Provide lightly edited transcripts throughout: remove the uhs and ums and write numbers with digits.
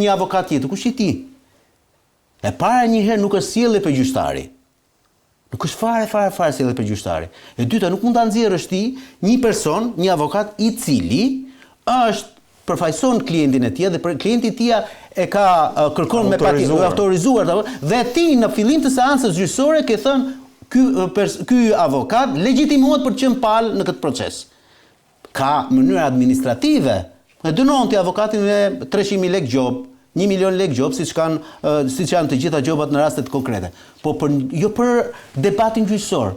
një avokat tjetër. Kush je ti? E para një herë nuk është sjellje për gjyqtari. Nuk është fare fare fare sjellje për gjyqtari. E dyta nuk mund ta nxjerrësh ti një person, një avokat i cili është përfaqëson klientin e tij dhe për klienti i tij e ka kërkon me patjetër autorizuar dhe ti në fillim të seancës gjyqësore ke thënë ky ky avokat legjitimohet për të qenë palë në këtë proces. Ka mënyra administrative. E dënon ti avokatin me 300.000 lekë gjobë, 1 milion lekë gjobë, siç kanë, siç janë të gjitha gjobat në rastet konkrete. Po për jo për debatin gjyqësor.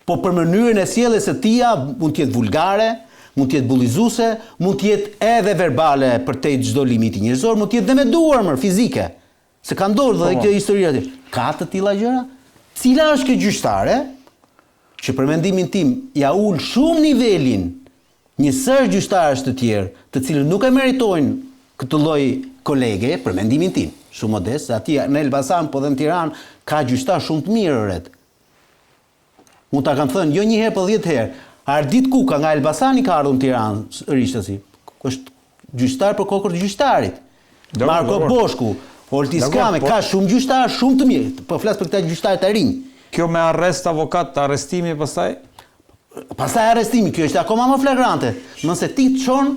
Po për mënyrën e sjelljes së tija, mund të jetë vulgare, mund të jetë bullizuese, mund të jetë edhe verbale përtej çdo limiti njerëzor, mund të jetë dhe me duar më fizike. Se ka ndodhur dhe po, po. kjo histori aty. Ka të tilla gjëra? Cila është kjo gjyqtare që për mendimin tim ia ul shumë nivelin një sërë gjyqtarësh të tjerë, të cilët nuk e meritojnë këtë lloj kolege, për mendimin tim, shumë modest, se atje në Elbasan, po dhe në Tiranë, ka gjyqtarë shumë të mirë, Red. Unë ta kam thënë, jo një herë, po 10 herë. Ardit Kuka nga Elbasani ka ardhur në Tiranë, rishtazi. Është gjyqtar për kokërr të gjyqtarit. Marko Boshku, Olti Skrame, po- ka shumë gjyqtarë shumë të mirë. Po flas për këta gjyqtarë të rinj. Kjo me arrest avokat, arrestimi pastaj? Pastaj arrestimi, kjo është akoma më flagrante. Nëse ti çon,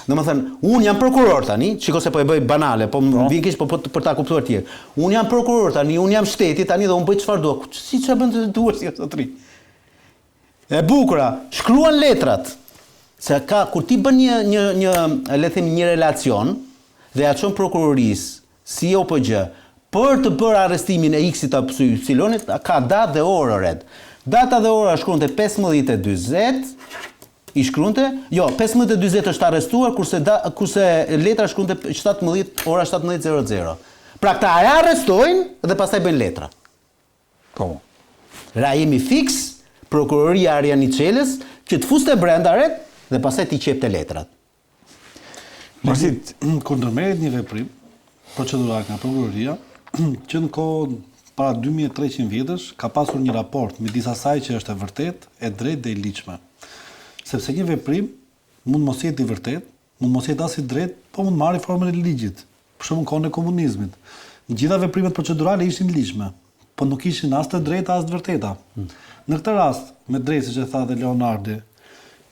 domethënë, unë jam prokuror tani, shiko se po e bëj banale, po më po. vjen keq po, po për ta kuptuar të tjerë. Unë jam prokuror tani, unë jam shteti tani dhe unë bëj çfarë dua. Si çfarë bën të duash ti zotri? E bukura, shkruan letrat. Se ka kur ti bën një një një le të themi një relacion dhe ja çon prokurorisë si OPGJ, për të bërë arrestimin e X-it apo Y-it, ka datë dhe orë red. Data dhe ora shkruante 15:40, i shkruante, jo, 15:40 është arrestuar, kurse da, kurse letra shkruante 17 ora 17:00. Pra këta e arrestojnë dhe pastaj bëjnë letra. Po. Ra jemi fiks, prokuroria Arianit Çelës, që të fuste brenda red dhe pastaj t'i qepte letrat. Marsit, kur ndërmerret një veprim procedural nga prokuroria, që në kohë para 2300 vjetësh ka pasur një raport midis asaj që është e vërtetë, e drejtë dhe e ligjshme. Sepse një veprim mund mos jetë i vërtetë, mund mos jetë as i drejtë, po mund marrë formën e ligjit. Për shembull në kohën e komunizmit. Të gjitha veprimet procedurale ishin të ligjshme, po nuk ishin as të drejta as të vërteta. Hmm. Në këtë rast, me drejtë siç e tha dhe Leonardi,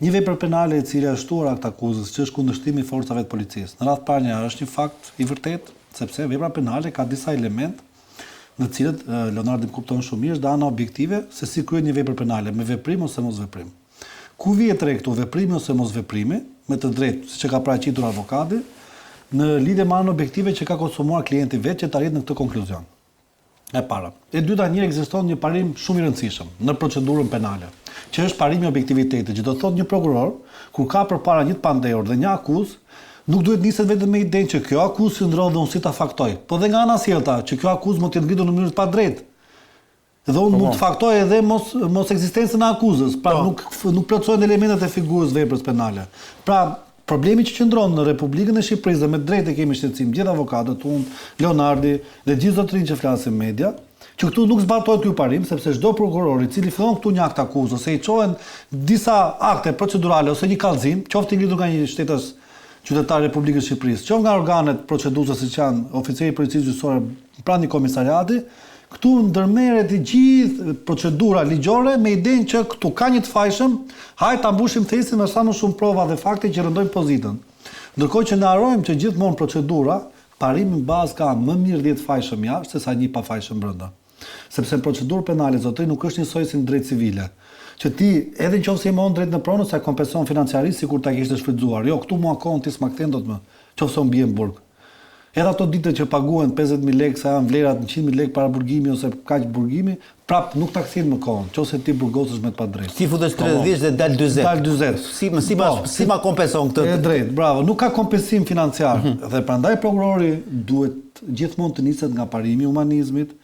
një vepër penale e cila është shtuar aktakuzës, që është kundërshtimi i forcave të policisë. Në radhë të parë një është një fakt i vërtetë, sepse vepra penale ka disa elementë në të cilët Leonardi më kupton shumë mirë, është dhe ana objektive se si kryhet një vepër penale, me veprim ose mosveprim. Ku vihet re këtu veprimi ose mosveprimi, me të drejtë, siç e ka paraqitur avokati, në lidhje me anën objektive që ka konsumuar klienti vetë që të arrihet në këtë konkluzion. E para. E dyta, një ekziston një parim shumë i rëndësishëm në procedurën penale, që është parimi i objektivitetit, që do të thotë një prokuror, kur ka përpara një të pandehur dhe një akuzë, nuk duhet niset vetëm me idenë që kjo akuzë qëndron dhe unë si ta faktoj, po dhe nga anasjellta, që kjo akuzë mund të jetë ngritur në mënyrë të padrejtë. Dhe unë mund të po. faktoj edhe mos mos ekzistencën e akuzës, pra po. nuk nuk plotësohen elementet e figurës veprës penale. Pra, problemi që qëndron në Republikën e Shqipërisë dhe me të drejtë e kemi shqetësim gjithë avokatët, unë, Leonardi dhe gjithë zotërinjtë që flasin në media, që këtu nuk zbatohet ky parim, sepse çdo prokuror i cili fillon këtu një akt akuzë ose i çohen disa akte procedurale ose një kallëzim, qoftë i ngritur nga një shtetas qytetar i Republikës së Shqipërisë, qoftë nga organet proceduese siç janë oficeri i policisë gjyqësore pranë një komisariati, këtu ndërmerret e gjithë procedura ligjore me idenë që këtu ka një të fajshëm, hajt ta mbushim thesin me sa më shumë prova dhe fakte që rëndojnë pozitën. Ndërkohë që ne harrojmë që gjithmonë procedura, parimin bazë ka më mirë 10 fajshëm jashtë sesa një i pafajshëm brenda. Sepse në procedurë penale zotëri nuk është njësoj si në drejtë civile. Që ti edhe në qoftë se i mohon drejtën e pronës ia kompenson financiarisht sikur ta kishte shfrytëzuar. Jo, këtu mua kohën ti s'ma kthen dot më, qoftë se unë bie në burg. Edhe ato ditë që paguhen 50.000 lekë sa janë vlerat 100.000 lekë paraburgimi ose kaq burgimi, prap nuk ta kthejnë më kohën, qoftë se ti burgosesh me të padrejtë. Ti futesh 30 vjeç dhe dal 40. Dal 40. Si më si ma po, si ma kompenson këtë? E drejtë, bravo. Nuk ka kompensim financiar mm -hmm. dhe prandaj prokurori duhet gjithmonë të niset nga parimi i humanizmit,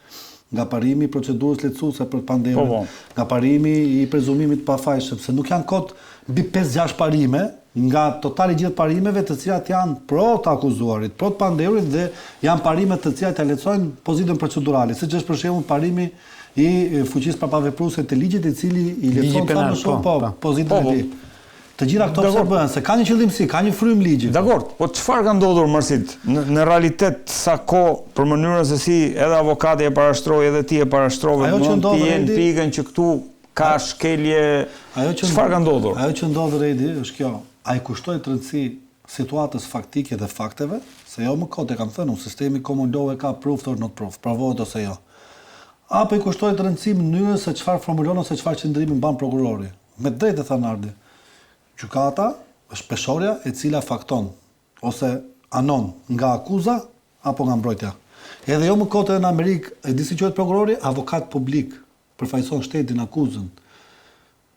nga parimi i procedurës lehtësuese për të pandehurin, po, po. nga parimi i prezumimit të pafajshëm, sepse nuk janë kot mbi 5-6 parime nga totali i gjithë parimeve të cilat janë pro të akuzuarit, pro të pandehurit dhe janë parime të cilat ja lehtësojnë pozitën procedurale, siç është për shembull parimi i fuqisë prapavepruese të ligjit i cili i lehtëson sa më shumë po, po, pozitën po, e tij. Të gjitha këto pse bëhen, se ka një qëllimësi, ka një frymë ligji. Dakord, po çfarë ka ndodhur Marsit? Në, në realitet sa kohë për mënyrën se si edhe avokati e parashtroi edhe ti e parashtrove, Ajo që mund ndodh të jenë Redi, pikën që këtu ka shkelje. Ajo që Çfarë ka ndodhur? Ajo që ndodh Redi është kjo, a i kushtohet rëndësi situatës faktike dhe fakteve, se jo më kot e kam thënë, unë sistemi common law e ka proved or not proved, provohet ose jo. Apo i kushtohet rëndësi mënyrës se çfarë formulon ose çfarë qëndrimi mban prokurori. Me të drejtë e tha Nardi. Gjykata është peshorja e cila fakton ose anon nga akuza apo nga mbrojtja. Edhe jo më kot edhe në Amerikë, e di si quhet prokurori? Avokat publik, përfaqëson shtetin, akuzën.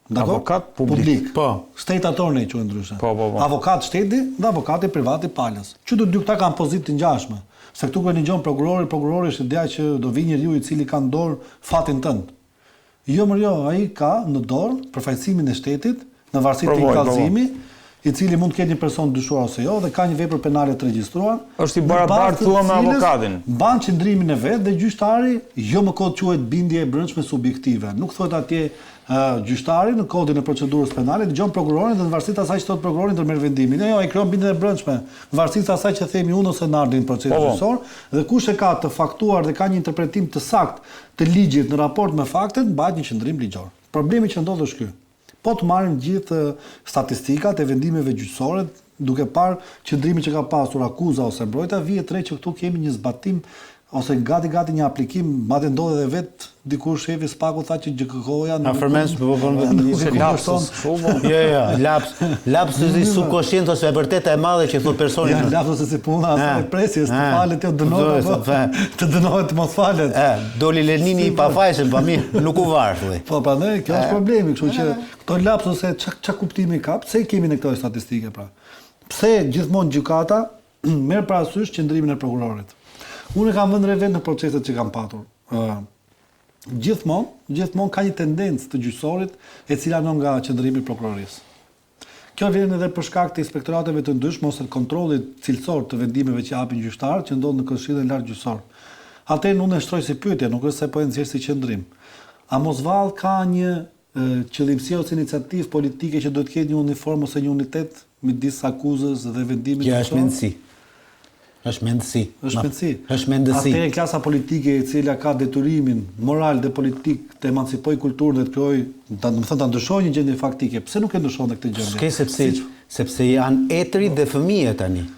Dakor? Avokat publik. Publik. Po. State attorney quhen ndryshe. Po, po, po. Avokat shteti dhe avokati privat i palës. Që të dy këta kanë pozitë të ngjashme. Se këtu kur e dëgjon prokurori, prokurori është ideja që do vi njeriu i cili ka në dorë fatin tënd. Jo mër jo, ai ka në dorë përfaqësimin e shtetit, në varësi të një Provoj, po, po. kallëzimi, i cili mund të ketë një person të dyshuar ose jo dhe ka një vepër penale të regjistruar. Është i në barabartë, bazë të thua, me cilës avokatin. Mban qëndrimin e vet dhe gjyqtari jo më kot quhet bindje e brendshme subjektive. Nuk thuhet atje ë gjyqtari në kodin e procedurës penale dëgjon prokurorin dhe në varësi të asaj që thotë prokurori ndërmerr vendimin. Jo, jo, ai krijon bindjen e brendshme në varësi të asaj që themi unë ose Nardi në procesin Po, po. gjyqësor dhe kush e ka të faktuar dhe ka një interpretim të saktë të ligjit në raport me faktet, mbahet një qëndrim ligjor. Problemi që ndodh është ky. Po të marrim gjithë statistikat e vendimeve gjyqësore, duke parë qëndrimin që ka pasur akuza ose mbrojtja, vihet re që këtu kemi një zbatim ose gati gati një aplikim, madje ndodh edhe vet dikur shefi SPAK-u tha që GJKKO-ja nuk Afërmendsh, po, po, po, nuk ishte e lapsus, kundërshton. kështu, po. Jo, jo, laps, lapsus i subconscient ose e vërteta e madhe që thot personi. Ja, lapsus si puna asaj Ha, presjes, të ha. falet, jo dënohet Po, apo po. të dënohet të mos falet. E, doli Lenini i pafajshëm, pa mirë, nuk u var, thuaj. Po, prandaj kjo është problemi, kështu që këto lapsuse ça ça kuptimi ka? Pse i kemi në këto statistike pra? Pse gjithmonë gjykata merr parasysh qëndrimin e prokurorit? Unë e kam vënë re vetë në proceset që kam patur. Ë gjithmonë, gjithmonë ka një tendencë të gjyqësorit e cila anon nga qëndrimi i prokurorisë. Kjo vjen edhe për shkak të inspektorateve të ndryshme ose të kontrollit cilësor të vendimeve që japin gjyqtarët që ndodh në Këshillin e Lartë Gjyqësor. Atëherë unë e shtroj si pyetje, nuk është se po e nxjerr si qëndrim. A mos vallë ka një e, qëllimësi ose iniciativë politike që duhet të ketë një uniform ose një unitet midis akuzës dhe vendimit Kjo është gjyqësor? mendësi. Është mendësi. Është Ma- mendësi. Është mendësi. Atëherë klasa politike e cila ka detyrimin moral dhe politik të emancipojë kulturën dhe të krijojë, ta, do të thënë ta ndryshojë një gjendje faktike, pse nuk e ndryshon dhe këtë gjendje? S'ke sepse sepse janë etërit dhe fëmijët tani.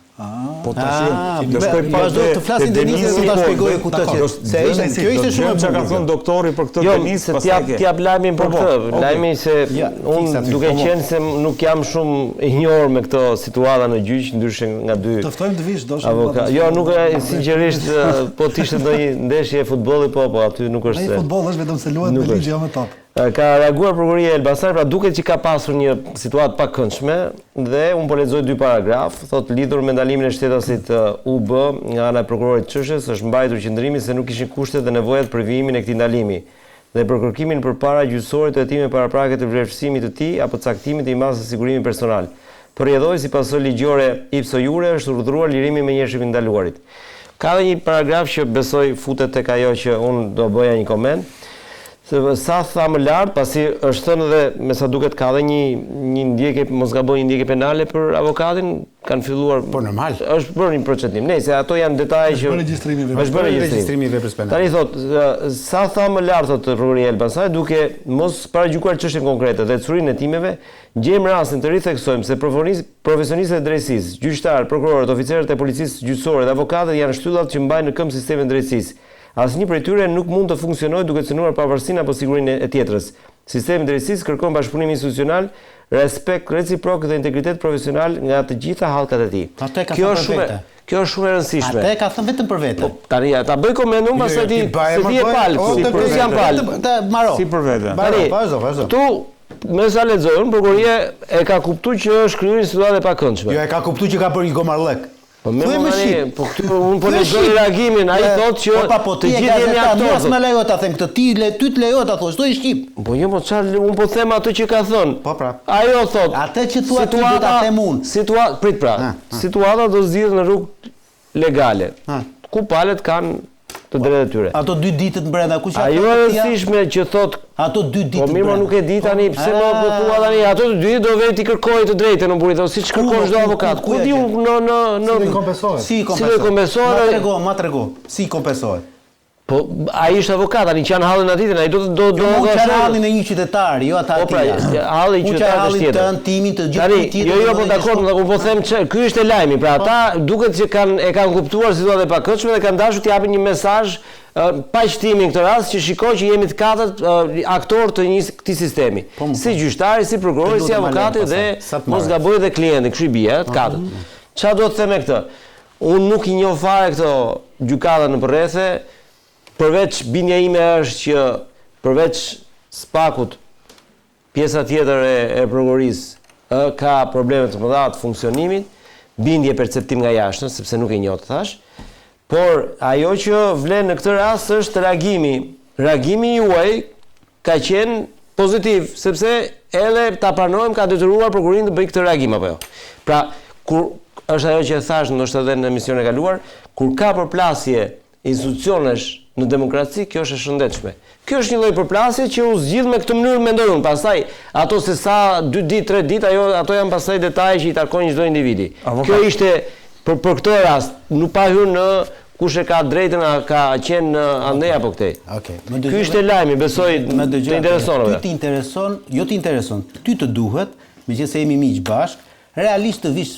Po tash Ah, do shkoj be- pak vazhdo te- të flasin te Denisi, Denisi, do ta po, shpjegoj do- ku të dakor, që- do- se ishte- Denisi, kjo ishte do shumë e dëgjojmë çka ka bukur thënë kjo. doktori për këtë Jo, Denis, se pastaj t'jap ke. t'jap lajmin për Po, po, këtë. okay. Lajmi se Ja, unë fiks aty, duke po, po. qenë se nuk jam shumë i njohur me këto situata në gjyq, ndryshe nga dy. Të ftojmë të vish, do Avoka. Jo, nuk e sinqerisht eh, po të ishte ndonjë ndeshje futbolli, po, po, aty nuk është Ai se. futboll është vetëm se luhet Nuk me është. ligj, jo me top. Eh, Ka reaguar prokuroria e Elbasanit, pra duket që ka pasur një situatë pakëndshme dhe unë po lexoj dy paragraf, thotë lidhur me ndalimin e shtetasit eh, UB nga ana e prokurorit të çështjes është mbajtur qëndrimi se nuk ishin kushtet dhe nevojat për vijimin e këtij ndalimi dhe për kërkimin përpara gjyqësorit të hetimeve paraprake të vlerësimit të tij apo caktimit të një masë sigurimi personal. Për rrjedhojë, si pasojë ligjore ipso jure është urdhëruar lirimi me njëshëm i ndaluarit. Ka dhe një paragraf që besoj futet tek ajo që unë do bëja një koment. Se sa tha më lart, pasi është thënë edhe me sa duket ka edhe një një ndjekje, mos gaboj një ndjekje penale për avokatin, kanë filluar Po, normal. Është bërë një procedim. Nëse ato janë detaje që bërë regjistrimi i veprës. Është bërë Regjistrimi regjistrimi i veprës penale. Tani thot, ë, sa tha më lart thotë prokuroria e Elbasanit, duke mos paragjykuar çështjen konkrete dhe ecurinë e hetimeve, gjejmë rastin të ritheksojmë se profesionis- profesionistët e drejtësisë, gjyqtarët, prokurorët, oficerët e policisë gjyqësore dhe avokatët janë shtyllat që mbajnë në këmbë sistemin e drejtësisë. Asnjë prej tyre nuk mund të funksionojë duke cënuar pavarësinë apo sigurinë e tjetrës. Sistemi i drejtësisë kërkon bashkëpunim institucional, respekt reciprok dhe integritet profesional nga të gjitha hallkat e tij. Atë e ka Kjo thënë është për shumë vete. kjo është shumë e rëndësishme. Atë e ka thënë vetëm për vete. Po tani ja, ta bëj koment unë pastaj Jo, ti ti baje, se më ti je bëj, pal, o, si të për bëj jam pal. Të- të maro. Si për vete. Maro, Tani, vazhdo, vazhdo. Këtu me sa lexoj unë, prokuroria e ka kuptuar që është krijuar një situatë e pakëndshme. Jo, e ka kuptuar që ka bërë një gomarllëk. Po më Thuaj më tani, shqip. po këtu unë po Thuaj lexoj shqip. reagimin, ai E, thotë që po, pa, po, të ti e gjithë jemi gazetar, aktorë. Mua s'më lejohet ta them këtë, ti le ty të lejohet ta thuash, thuaj shqip. Po jo, po çfarë, unë po them atë që ka thënë. Po, pra. Ajo thot. Atë që thua ti do ta them unë. Situa, prit pra. Ha, ha. Situata do zgjidhet në rrugë legale. Ha. Ku palët kanë të drejtat e tyre. Ato dy ditët brenda kush Ajo e rëndësishme që thot ato dy ditët. Po mirë, mo nuk e di tani pse më po thua tani ato dy ditë do vetë t'i kërkojë të drejtën o burrë, siç kërkon çdo avokat. Ku di unë në në në Si kompensohet? Si kompensohet? Ma trego, ma trego. Si kompensohet? Po ai është avokat, tani qan hallin atij, ai do do do do. Jo, qan hallin e një qytetari, jo ata po, pra, halli i qytetarit është tjetër. Hallin tënd, timin, të gjithë tjetër. Jo, jo, po dakord, unë po them që ky ishte lajmi, pra po. ata duket që kanë e kanë kuptuar situatën e pakëndshme dhe kanë dashur të japin një mesazh paqtimi në këtë rast që shiko që jemi të katërt aktorë të një këtij sistemi. Po, si gjyqtari, si prokurori, si avokati dhe mos gaboj dhe klienti, kështu i bie, të katërt. Mhm. Çfarë do të them me këtë? Unë nuk i njoh fare këto gjykata nëpër rrethe, përveç bindja ime është që përveç SPAK-ut, pjesa tjetër e, e prokurorisë ë ka probleme të mëdha të funksionimit, bindje perceptim nga jashtë, sepse nuk e njoh të thashë. Por ajo që vlen në këtë rast është reagimi. Reagimi juaj ka qenë pozitiv, sepse edhe ta pranojmë ka detyruar prokurorinë të bëjë këtë reagim apo jo. Pra, kur është ajo që e thashë ndoshta edhe në emisionin e kaluar, kur ka përplasje institucionesh në demokraci, kjo është e shëndetshme. Kjo është një lloj përplasje që u zgjidh me këtë mënyrë mendoj unë. Pastaj ato se sa 2 ditë, 3 ditë, ajo ato janë pastaj detaje që i takojnë çdo individi. Kjo ishte për për këtë rast, nuk pa hyrë në Kush e ka drejtën a ka qenë andej apo këtej? Okej. Ky ishte lajmi, besoj të intereson. Ty të intereson, jo të intereson, ty të duhet, meqenëse jemi miq bashkë, realisht të vish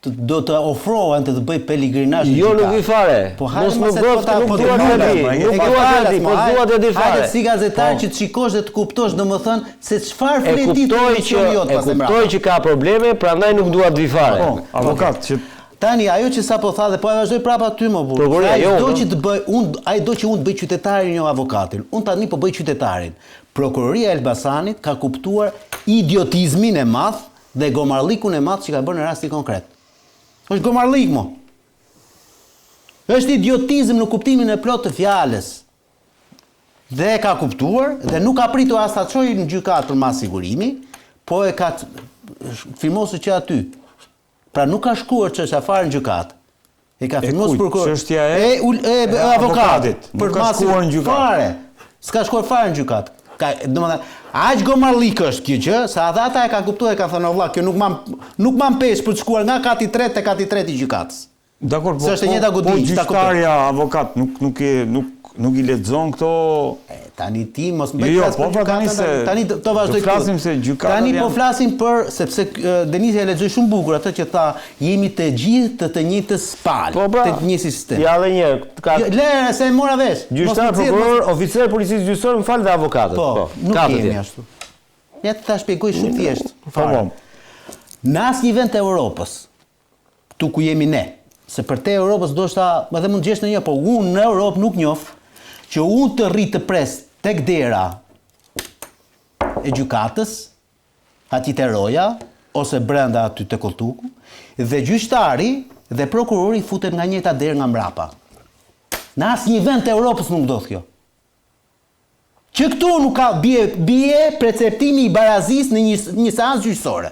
të, do të ofrohen të të bëj pelegrinazh në Jo, nuk vi fare. Po mos më bëf, nuk po dua të di. Nuk dua të di, po dua të di fare. Hajde si gazetar po. që të shikosh dhe të kuptosh domethënë se çfarë flet ti të që e kuptoj që ka probleme, prandaj nuk dua të vi fare. Po, avokat që Tani ajo që sapo tha dhe po e vazhdoj prapa aty mo burrë. Prokuroria, ai jo, do që të bëj, unë ai do që unë të bëj qytetarin jo avokatin. Unë tani po bëj qytetarin. Prokuroria e Elbasanit ka kuptuar idiotizmin e madh dhe gomarllikun e madh që ka bërë në rastin konkret. Është gomarllik mo. Është idiotizëm në kuptimin e plotë të fjalës. Dhe e ka kuptuar dhe nuk ka pritur as ta çojë në gjykatë për masë sigurimi, po e ka firmosur që aty. Pra nuk ka shkuar çështja fare në gjykatë. E ka firmosur prokurori. Çështja e e, e, e avokatit. Nuk ka shkuar në gjykatë. Fare. S'ka shkuar fare në gjykatë. Ka, domethënë, aq gomarllik është kjo gjë, sa edhe ata e kanë kuptuar e kanë thënë, o vlla, kjo nuk man nuk man peshë për të shkuar nga kati i tretë te kati i tretë i gjykatës. Dakor, po, është e njëjta po, po gjyqtarja, avokat, nuk, nuk, e, nuk, nuk i lexon këto... E, tani ti mos më jo, jo, po, pra, tani se tani të vazhdoj këtu. Flasim se gjykatat Tani po flasim për sepse Denisi e lexoi shumë bukur atë që tha, jemi të gjithë të të njëjtës palë, po, pra, të të njëjtit sistem. Ja dhe një, ka jo, Le, se e mora vesh. Gjyqtar, prokuror, oficer policisë gjyqësore, më fal dhe avokatët. Po, po nuk jemi ashtu. Ja të ta shpjegoj shumë thjesht. Po, po. Në asnjë vend të Europës, këtu ku jemi ne, se përtej Europës ndoshta edhe mund të gjesh ndonjë, po unë në Europë nuk njoh që unë të rri të pres tek dera e gjykatës, aty te roja ose brenda aty te kolltuku dhe gjyqtari dhe prokurori futen nga njëjta derë nga mbrapa. Në asnjë vend të Europës nuk ndodh kjo. Që këtu nuk ka bie bie perceptimi i barazisë në një një seancë gjyqësore.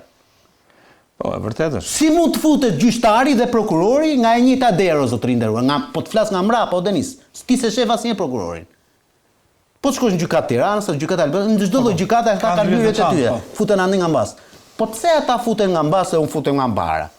Po, e vërtetë është. Si mund të futet gjyqtari dhe prokurori nga e njëjta derë o zotëri i nderuar, nga po të flas nga mbrapa o Denis, ti s'e shef asnjëherë prokurorin. Po të shkosh në gjykatë të Tiranës, ose gjykatë Elbasanit, në çdo lloj po, gjykate ata kanë hyrjet e tyre, po. futen andej nga mbas. Po pse ata futen nga mbas e unë futem nga mbara?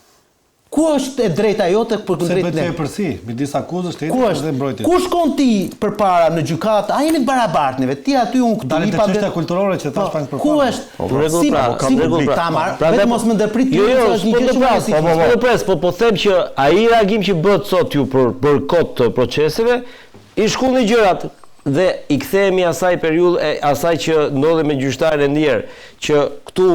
Ku është e drejta jote për kundrejt ne? Se bëhet epërsi midis akuzës shtetit dhe mbrojtjes. Ku shkon ti përpara në gjykatë? A jemi të barabartë neve? Ti aty unë këtu. Dalim te çështja kulturore që thashë pak përpara. Ku është? Po, si pra, si rregull pra. Ta marr, vetëm mos më ndërprit jo, jo, është një gjë shumë e rëndësishme. Po, po, po, po, po them që ai reagim që bëtë sot ju për për kod të proceseve, I shkulni gjërat dhe i kthehemi asaj periudhe, asaj që ndodhi me gjyqtarin e ndjerë, që këtu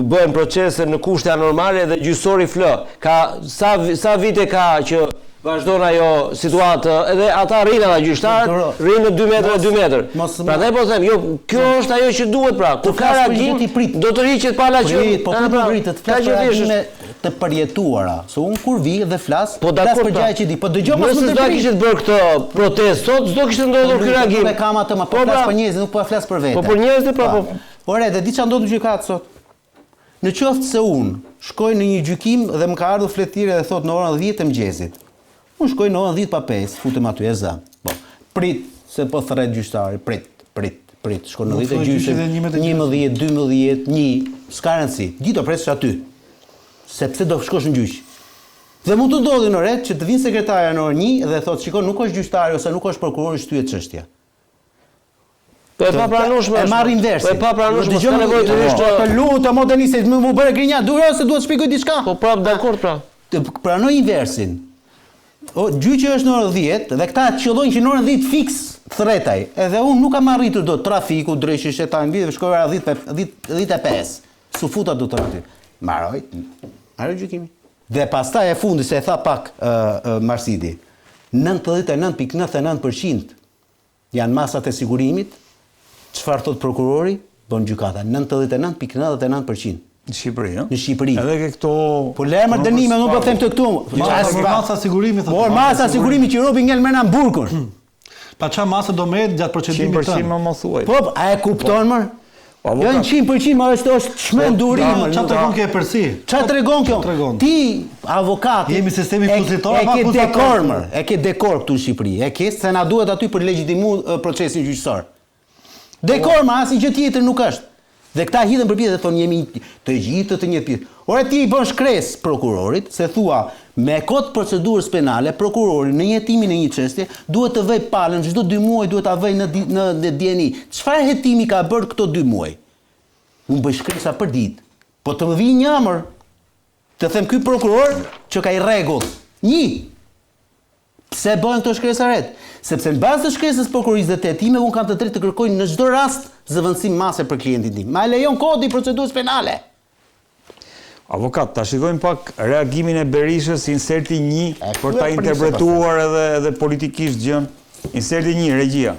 bëhen procese në kushte anormale dhe gjyqësori flë. Ka sa sa vite ka që vazhdon ajo situatë edhe ata rrinë ata gjyqtarët, rrinë në 2 metra 2 metër. Prandaj po them, jo, kjo është ajo që duhet pra, kur ka reagim do të rriqet pala që po pra, të flas për reagime të përjetuara, se unë kur vi dhe flas, po, flas për gjëra që di. Po dëgjo mos më ndërprit. Nëse do kishit bërë këtë protestë sot, s'do kishte ndodhur ky reagim. Nuk e kam atë, më po, po flas pra. për njerëzit, nuk po e flas për veten. Po për njerëzit pra po. Ore, dhe di çfarë ndodh në gjykatë sot? Në qoftë se unë shkoj në një gjykim dhe më ka ardhur fletëthirrje dhe thotë në orën 10 të mëngjesit. Unë shkoj në orën 10 pa 5, futem aty e zë. Po. Prit, se po thërret gjyqtari, prit, prit, prit, shkon në 10 e gjysmë, 11, 12, 1, s'ka rëndësi. Ti do presësh aty. Sepse do shkosh në gjyq. Dhe mund të ndodhi në ret që të vijë sekretarja në orën 1 dhe thotë, shiko, nuk është gjyqtari ose nuk është prokurori shtyhet çështja. Po e papranueshme. E marr inversin. Po e papranueshme, s'ka nevojë të hysh në Të lutem o Denis, më më bëre grinja, duhet se duhet të shpjegoj diçka. Po prap dakord pra. Të pranoj inversin. O gjyqi është në orën 10 dhe këta qëllojnë që në orën 10 fiks thërret ai. Edhe unë nuk kam arritur dot trafiku, dreqi shejtan mbi dhe shkoj ora 10 10 10 e 5. S'u futa dot aty. Mbaroi. Mbaroi gjykimi. Dhe pastaj e fundi se e tha pak uh, uh, Marsidi. 99.99% Janë masat e sigurimit, çfarë thotë prokurori, bën gjykata, 99.99 për qind. Në Shqipëri, ëh? Në Shqipëri. Edhe ke këto Po lëre më dënime, nuk po them të këtu. Masa, masa sigurimi thotë. Por masa sigurimi që robi ngel mrena në burgun. Pa ça masë do merret gjatë procedimit tënd? 100% më mos thuaj. Po, a e kupton më? Po, jo në 100% më është është çmenduri. Po, ça tregon kjo epërsi? Ça tregon kjo? Ti avokat jemi sistemi akuzator apo akuzator? E ke dekor më, e ke dekor këtu në Shqipëri. E ke se na duhet aty për legjitimu procesin gjyqësor. Dekor më asnjë gjë tjetër nuk është. Dhe këta hidhen përpjetë dhe thonë jemi të gjithë të njëjtë pjesë. Ore ti i bën shkresë prokurorit se thua me kod procedurës penale prokurori në hetimin e një çështje duhet të vëjë palën çdo dy muaj duhet ta vëjë në në në dijeni. Çfarë hetimi ka bërë këto dy muaj? Unë bëj shkresa për ditë. Po të më vijë një emër. Të them ky prokuror që ka i rregull. Një. Pse bëhen këto shkresa ret? Sepse në bazë të shkresës së prokurorisë dhe të hetimeve unë kam të drejtë të kërkoj në çdo rast zëvendësim mase për klientin tim. Ma lejon kodi i procedurës penale. Avokat, ta shikojmë pak reagimin e Berishës, inserti 1, për ta interpretuar edhe edhe politikisht gjën. Inserti 1, regjia.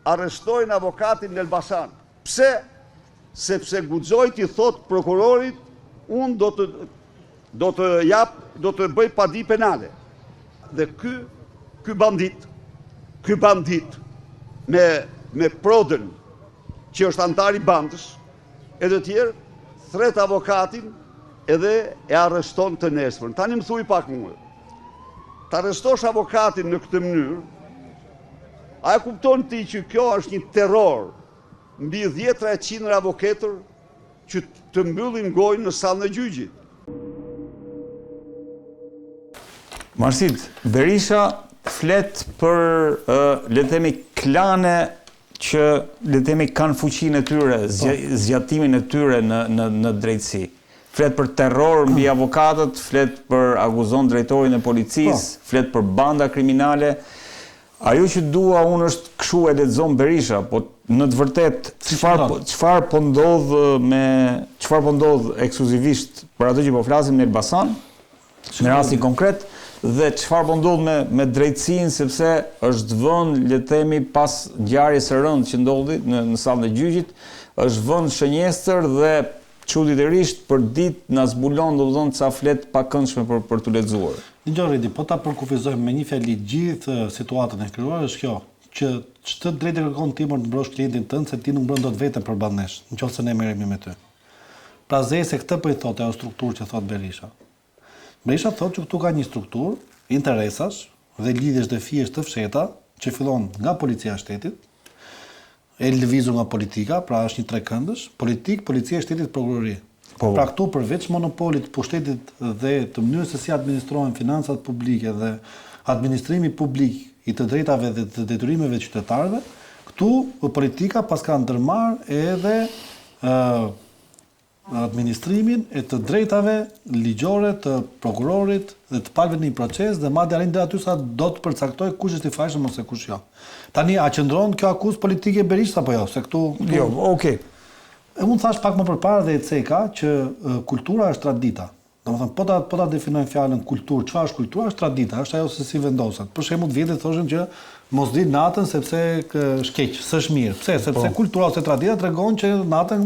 Arrestojnë avokatin në Elbasan. Pse? Sepse guxoi t'i thotë prokurorit, unë do të do të jap, do të bëj padi penale. Dhe ky ky bandit, ky bandit me me Prodën që është anëtar i bandës e të tjerë, thret avokatin edhe e arreston të nesërmen. Tani më thuj pak mua. Ta arrestosh avokatin në këtë mënyrë, a e kupton ti që kjo është një terror mbi dhjetra e qindra avokatër që të mbyllin gojën në sallën e gjyqit. Marsit, Berisha flet për, le të themi, klane që, le të themi, kanë fuqinë e tyre, po. zgjatimin e tyre në në në drejtësi. Flet për terror mbi avokatët, flet për akuzon drejtorin e policisë, po. flet për banda kriminale. Ajo që dua unë është kshu e lexon Berisha, po në të vërtetë çfarë po, çfarë po ndodh me çfarë po ndodh ekskluzivisht për atë që po flasim në Elbasan, në rastin konkret dhe çfarë po ndodh me me drejtësinë sepse është vënë le të themi pas ngjarjes së rëndë që ndodhi në në sallën e gjyqit, është vënë shënjestër dhe Çuditërisht për ditë na zbulon domethënë ca fletë të pakëndshme për për t'u lexuar. Dëgjo Redi, po ta përkufizojmë me një fjali gjithë situatën e krijuar është kjo, që ç'të drejtë kërkon ti mor të mbrosh klientin tënd se ti nuk mbron dot veten përballë nesh, në qoftë se ne merremi me ty. Pra zëri se këtë po i thotë ajo strukturë që thotë Berisha. Berisha thotë që këtu ka një strukturë interesash dhe lidhjesh dhe fijesh të fshehta që fillon nga policia e shtetit, e lëvizur nga politika, pra është një trekëndësh, politikë, policia e shtetit, prokurori. Po, po. Pra këtu përveç monopolit të pushtetit dhe të mënyrës se si administrohen financat publike dhe administrimi publik i të drejtave dhe të detyrimeve të qytetarëve, këtu politika paska ndërmarrë edhe ë administrimin e të drejtave ligjore të prokurorit dhe të palëve në një proces dhe madje arrin deri aty sa do të përcaktojë kush është i fajshëm ose kush jo. Tani a qëndron kjo akuzë politike e Berishës apo jo? Se këtu, këtu Jo, okay. E unë thashë pak më përpara dhe e ceka që kultura është tradita. Domethënë, po ta po ta definojmë fjalën kulturë, çfarë është kultura? Është tradita, është ajo se si vendoset. Për shembull, të vjetrit thoshin që mos dil natën sepse është keq, s'është mirë. Pse? Sepse po. kultura ose tradita tregon që natën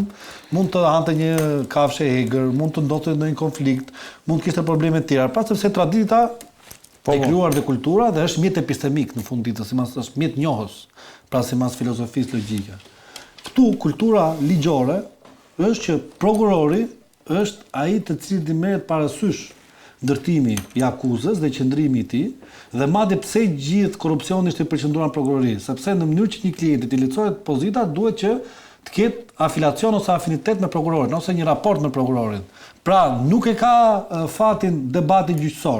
mund të hante një kafshë e egër, mund të ndodhte ndonjë konflikt, mund të kishte probleme të tjera. Pra sepse tradita po, e po. krijuar dhe kultura dhe është mjet epistemik në fund ditës, simas është mjet njohës, pra simas filozofisë logjike. Këtu kultura ligjore është që prokurori është ai të cilit i merret parasysh. ndërtimi i akuzës dhe qëndrimi i tij, dhe madje pse gjithë korrupsioni është i përqendruar në prokurori, sepse në mënyrë që një klienti t'i lehtësohet pozita duhet që të ketë afilacion ose afinitet me prokurorin ose një raport me prokurorin. Pra, nuk e ka fatin debati gjyqësor.